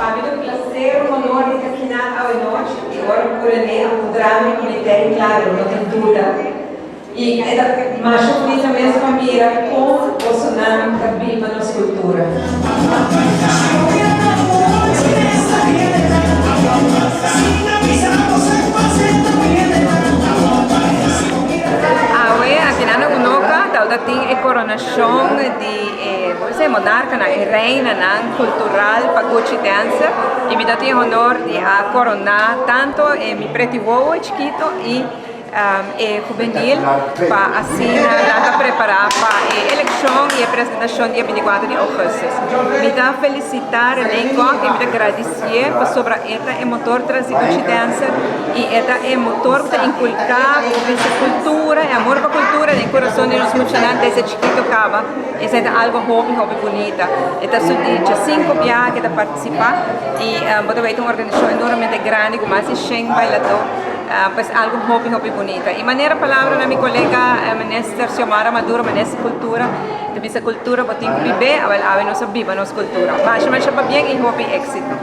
Pa mi ta un placer, un honor di ta kinan awe nochi y ora cu René a puntra mi cu mi ta y claro, no tin duda. Y e ta masha bunita mes pa mira con bosonan ta biba nos cultura. Awe akinan na Unoca tabata tin e coronacion di e como se monarcanan, e reinanan cultural pa Gucci Dancer y mi ta tin e honor di a corona tanto e mi preti wowo chikito y e hubenil pa asina nan ta prepara pa e eleccion y e presentacion dia 24 di augustus. Mi ta felicita Rene Kok y mi ta gradicié pasobra e ta e motor tras di Gucci Dancer y e ta e motor cu ta inculca e cultura, e amor pa cultura den corazon di nos muchanan desde chikito caba. Esey ta algo hopi hopi bunita. E ta su di 5 biaha cu e ta participa y bo ta bay ta un organisacion enormemente grandi cu mas di 100 bailador. Pues algo hopi hopi bunita. Y manera palabra na mi colega Minister Xiomara Maduro, Minister di Cultura, ta bisa cultura bo tin cu bib'é, awel awe nos a biba nos cultura. Masha masha pabien y hopi exito.